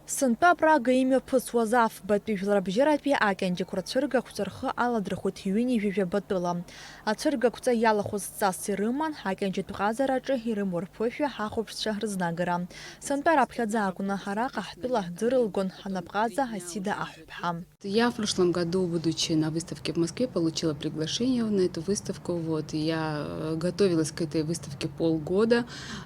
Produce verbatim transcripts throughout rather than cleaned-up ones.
Сынтәа Прага имҩаԥысуаз афбатәи жәларбжьаратәи акьанџьақәа рцәыргақәҵа рхы аладырхәит ҩынҩажәи жәаба тәыла. Ацәыргақәҵа иалахәыз ҵас ирыман, акьанџьатә ҟазараҿы ирымоу рԥышәа ҳахәаԥшцәа рызнагара. Сынтәа раԥхьаӡа акәны араҟа ҳтәыла ҳӡырылгон анапҟаза Асида Аҳәԥҳа. Я в прошлом году, будучи на выставке в Москве, получила приглашение на эту выставку. Вот, и я, э, готовилась к этой выставке полгода,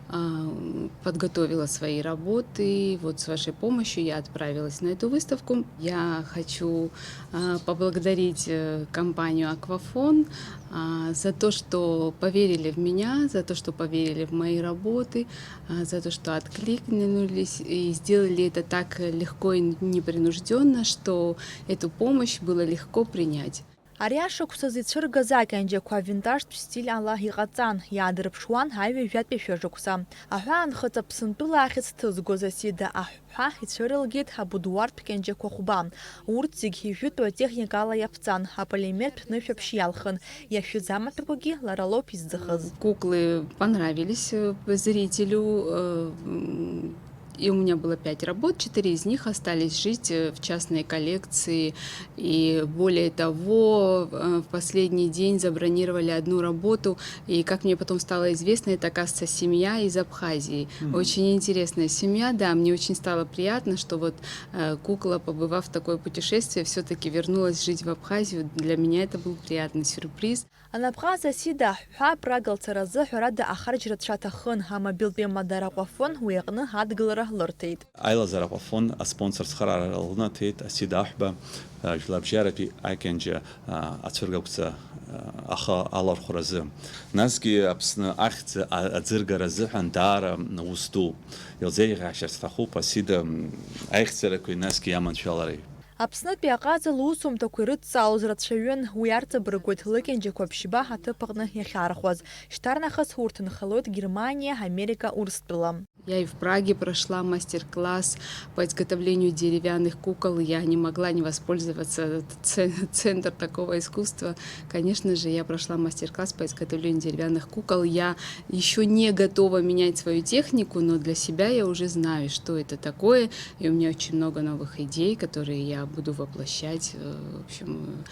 а, м, подготовила свои работы. Вот с вашей помощью я отправилась на эту выставку. Я хочу, а, поблагодарить, э, компанию «Аквафон», а, за то, что поверили в меня, за то, что поверили в мои работы, а, за то, что откликнулись и сделали это так легко и непринуждённо, что эту помощь было легко принять. Ари ашықәсазы ицәыргаз акьанџьақәа авинтажтә стиль ала иҟаҵан, иаадырԥшуан аҩажәатәи шәышықәса. Аҳәаанхыҵ Аԥсынтәыла ахьӡ ҭызгоз Асида Аҳәԥҳа ицәырылгеит абудуартә кьанџьақәа хәба. Урҭ зегь ижәытәу атехникала иаԥҵан, аполимертә нышәаԥшь иалхын, иашәыз амаҭәақәагьы лара лоуп изӡахыз. Куклы понравились, э, зрителю, э, м, и у меня было пять работ, четыре из них остались жить, э, в частной коллекции. И более того, э, в последний день забронировали одну работу. И, как мне потом стало известно, это, оказывается, семья из Абхазии. Мгм. Очень интересная семья, да, мне очень стало приятно, что вот, э, кукла, побывав в такое путешествие, всё-таки вернулась жить в Абхазию. Для меня это был приятный сюрприз. Анапҟаз Асида Аҳәԥҳа Прага лцаразы ҳәарада ахарџь рацәа аҭахын, амобилтәи амадара Аквафон уи аҟны адгылара лырҭеит. Аилазара Аквафон аспонсор цхыраара лнаҭеит Асида Аҳәба, а, жәларбжьаратәи акьанџьа, а, ацәыргақәҵа, а, ахы алархәразы. Насгьы Аԥсны ахьӡ, а, аӡыргара азыҳәан даара ус ду илзеиӷьаашьар сҭахуп. Асида, м, аихьӡарақәеи насгьы иаманшәалареи. Аԥснытәи аҟаза лусумҭақәа ирыдҵаауаз рацәаҩын, уи арҵабыргуеит лыкьанџьақәа ԥшьба аҭыԥ аҟны иахьаархәаз. Шьҭарнахыс урҭ нхалоит Германиа, Америка, Урыстәыла. Я и в Праге прошла мастер-класс по изготовлению деревянных кукол. Я не могла не воспользоваться этот ц-, центр такого искусства. Конечно же, я прошла мастер-класс по изготовлению деревянных кукол. Я ещё не готова менять свою технику, но для себя я уже знаю, что это такое. И у меня очень много новых идей, которые я буду воплощать, э, в общем, э,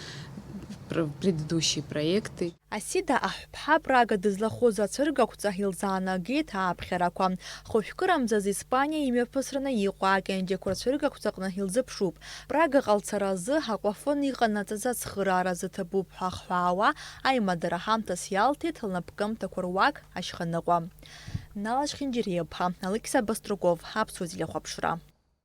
в пр-, в предыдущие проекты. Асида Аҳәԥҳа Прага дызлахәыз ацәыргақәҵа илзаанагеит ааԥхьарақәа. Хәышәкырамзаз Испаниа имҩаԥысраны иҟоу акьанџьақәа рцәыргақәҵаҟны илзыԥшуп. Прагаҟа лцаразы Аквафон иҟанаҵаз ацхыраара зыҭабуп ҳәа ахҳәаауа, аимадара ҳамҭас иалҭеит лнапкымҭақәа руак ашьханыҟәа. Нала Шхинџьариа-ԥҳа, Алықьса Баструков, Аԥсуа телехәаԥшра.